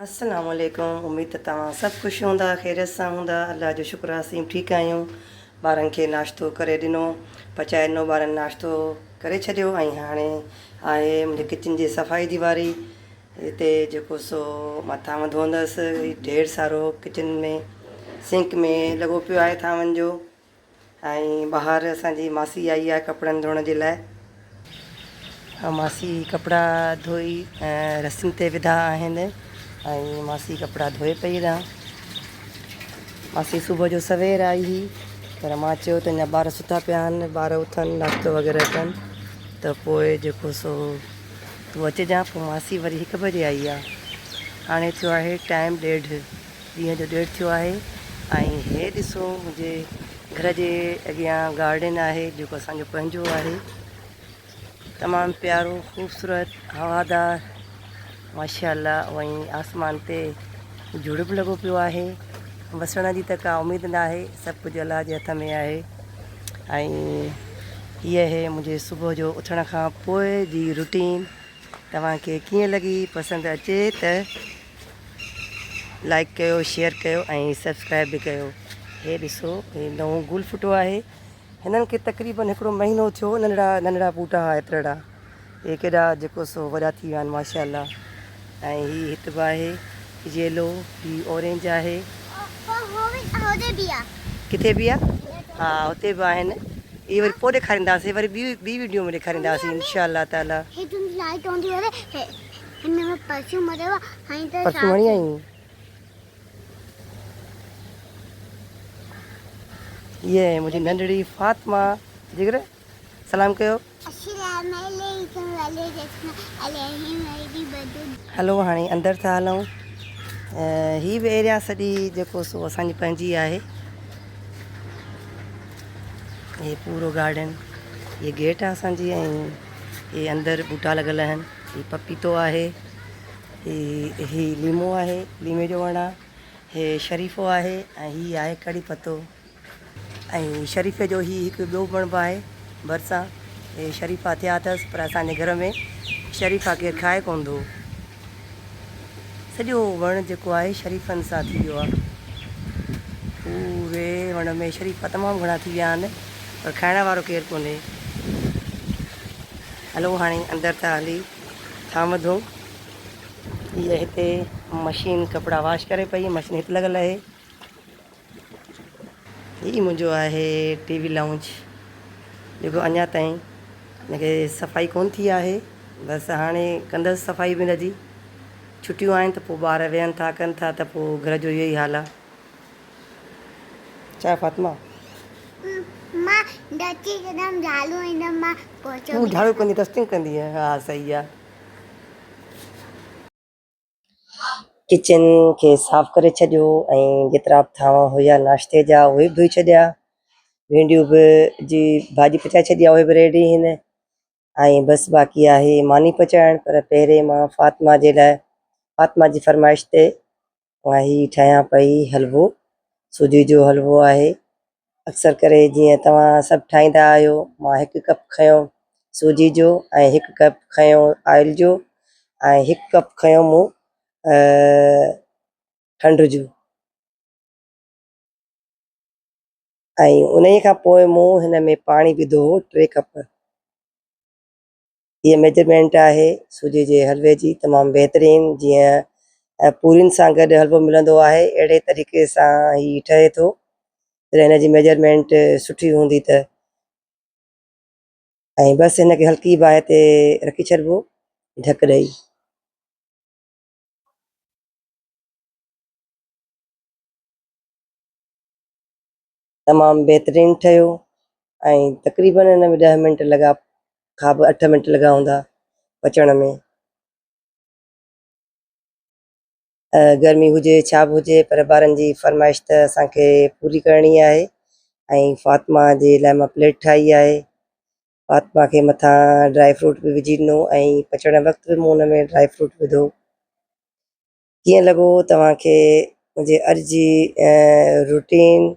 السلام عليڪم اميد ته توهان سڀ خوش هوندا خيريت سان هوندا الله جو شڪر آ اسين ٺيڪ آهيون ٻارن کي ناشتو ڪري ڏنو پچائي ڏنو ٻارن ناشتو ڪري ڇڏيو ۽ هاڻي آهي منهنجي ڪچن جي صفائي جي واري هتي جيڪو سو مان ٿانو ڌوئندس ڍير سارو ڪچن ۾ سنڪ ۾ لڳو پيو آهي ٿانون جو ۽ ٻاهر اسان جي ماسي آئي آهي ڪپڙن ڌوئڻ جي لاء. ماسي ڪپڙا ڌوئي رسين تي وڌا آهن ۽ ماسي ڪپڙا ڌوئي پئي هيڏانهن. ماسي صبح جو سوير آئي هئي پر مان چيو ته اڃا ٻار ستا پيا آهن ٻار اٿن ناشتو وغيره ڪن ته پوء جيڪو سو تون اچجان پوء ماسي وري هڪ بجي آئي آهي هاڻي ٿيو آهي ٽائيم ڏيڍ. ڏينهن جو ڏيڍ ٿيو آهي ۽ هي ڏسو منهنجي گهر جي اڳيان گارڊن آهي جيڪو اسان جو پنهنجو آهي تمام پيارو خوبصورت هوادار ماشاء الله ۽ آسمان تي جهڙ به لڳو پيو آهي وسڻ جي ته ڪا اميد نه آهي سڀ ڪجهه الله جي هٿ ۾ آهي ۽ هيء آهي منهنجي صبح جو اٿڻ کان پوء جي روٽين توهان کي ڪيئن لڳي پسند اچي ته لائيڪ ڪيو شيئر ڪيو ۽ سبسڪرائب به ڪيو هي ڏسو هي نئون گل ڦٽو آهي هنن کي تقريبن هڪڙو مهينو ٿيو ننڍڙا ننڍڙا ٻوٽا ها ايترڙا هي ڪيڏا جيڪو سو وڏا ٿي ويا آهن ماشاء الله ۽ هي هت به آهي ييلو هي اورينج آهي ڪٿي به آ ها هتي به آهن اهي وري پوء ڏيکارينداسين وري ٻي ٻي ويڊيو ۾ ڏيکارينداسين انشاء الله تعالي هن ۾ پرچيون مڙيو هائين ته پرچيون هڻي آئين هيء منهنجي ننڍڙي فاطمه جگر سلام ڪيو. السلام عليڪم وعليڪم عليهم هلو هاڻي اندر ٿا هلون. هي به ايريا سڄي جيڪو سو اسان جي پنهنجي آهي. هي پورو گارڊن هي گيٽ آهي اسان جي ۽ هي اندر ٻوٽا لڳل آهن. هي پپيتو آهي، هي هي ليمو آهي، ليمي جو وڻ آهي، هي شريفو آهي ۽ هي آهي ڪڙي پتو ۽ شريفي جو هي هڪ ٻيو وڻ به آهي ڀرسان. هي شريفا ٿيا اٿس پر اسان جي گهر ۾ شريفا ڪير کائي ڪونه ٿو. سڄو وڻ جيڪو آهي شريفن سان ٿي ويو آهي. پوري وڻ ۾ شريفا تمام گهڻا ٿي ويا آهن پر کائڻ وارو ڪير ڪونهي. هلو هاڻي اندر ٿا هلي ٿانو ڌوئون. هيء هتي مشين ڪپڙا واش ڪري پئي، مشين هت لڳل آهي. هي منهنجو آهي ٽي وي لائونج جيڪو اڃا تائين هن کي صفائي ڪونه ٿي آهي. بس هاڻي ڪندس صفائي به هن جي. ڇٽيون آهن ته پوء ٻار ويهن ٿا ڪن ٿا ته پوء گهر جو اهو ئي حال آهي. ڇا فاطمه؟ مان ڊچي ڪندم جهاڙو ايندم مان پوچو تون جهاڙو ڪندي ڊسٽنگ ڪندي ها صحيح آ. ڪچن کي صاف ڪري ڇڏيو ۽ جيترا به ٿانو هيا ناشتي جا اهي به ڌوئي ڇڏيا ڀينڊيون به جي ڀاڄي پچائي ڇڏي آ اهي به ريڊي هن ۽ بس باقي آهي ماني پچائڻ پر پهرين مان فاطمه جي لاء فاطمه جي فرمائش تي مان هي ٺاهيان پئي حلوو سوجي جو حلوو آهي اڪثر ڪري جيئن توهان سڀ ٺاهيندا آهيو مان هڪ ڪپ کنيو سوجي جو ۽ هڪ ڪپ کنيو آئل جو ۽ هڪ ڪپ کنيو مون کنڊ جو ۽ انهي کان پوء مون هن ۾ پاڻي وڌو هو ٽي ڪپ. هيء ميجرمينٽ آهي سوجي جي حلوي جي تمام بهترين جيئن پورين سان گڏ حلوو ملندو آهي اهڙي طريقي سان هي ٺهي ٿو جڏهن هن جي ميجرمينٽ سٺي هوندي ته ۽ بس هن کي هلڪي باهه تي رکي ڇڏبو ڍڪ ڏئي. تمام بهترين ٺهيو ۽ تقريبن هن ۾ ڏهه منٽ لڳا کان به اٺ منٽ لڳا هوندا پچڻ ۾ گرمي هجي ڇا به هجي پر ٻارن جي فرمائش ته اسانکي پوري ڪرڻي آهي ۽ فاطمه جي لاء مان پليٽ ٺاهي آهي فاطمه کي مٿان ڊرائي فروٽ به وجهي ڏنو ۽ پچڻ وقت به مون ان ۾ ڊرائي فروٽ وڌو ڪيئن لڳو توهان کي منهنجي اڄ جي روٽين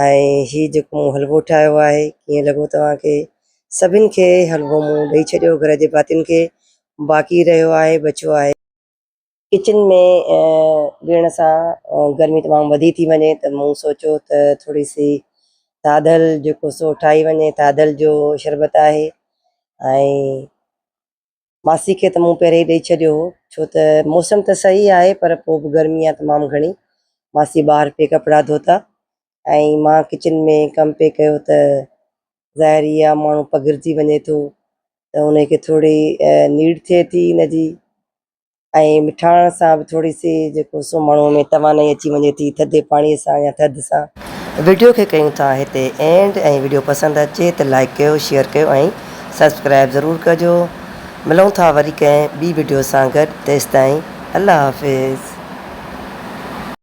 ۽ هي جيڪو مون حلوو ٺاهيو آهي ڪيئن لڳو توهان کي سڀن کي حلوو مون ڏئي ڇڏيو گهر جي ڀاتين کي باقي رهيو آهي بچيو آهي. ڪچن ۾ ويهڻ سان گرمي تمام وڌي ٿي وڃي ته مون سوچيو ته ٿوري سي ٿاڌل جيڪو سو ٺاهي وڃي. ٿاڌل جو شربت آهي ۽ ماسي کي ته مون پهرين ئي ڏئي ڇڏيو هو، ڇو ته موسم ته صحيح آهي پر پوء به گرمي آهي تمام گهڻي. ماسي ٻاهر پئي ڪپڙا ڌوتا ۽ مان ڪچن ۾ ڪم پئي ڪيو ته ظاهر ئي آهي ماڻهو پگهرجي وڃي ٿو ته ان کي ٿوري نيڊ ٿئي ٿي ان جي ۽ مٺاڻ سان به ٿوري سي جيڪو سو ماڻهو ۾ توانائي اچي وڃي ٿي ٿڌي پاڻي سان يا ٿڌ سان. وڊيو کي ڪيون ٿا هتي اينڊ ۽ وڊيو پسند اچي ته لائيڪ ڪيو شيئر ڪيو ۽ سبسڪرائيب ضرور ڪجو ملون ٿا وري ڪنهن ٻي وڊيو سان گڏ تيستائين الله حافظ.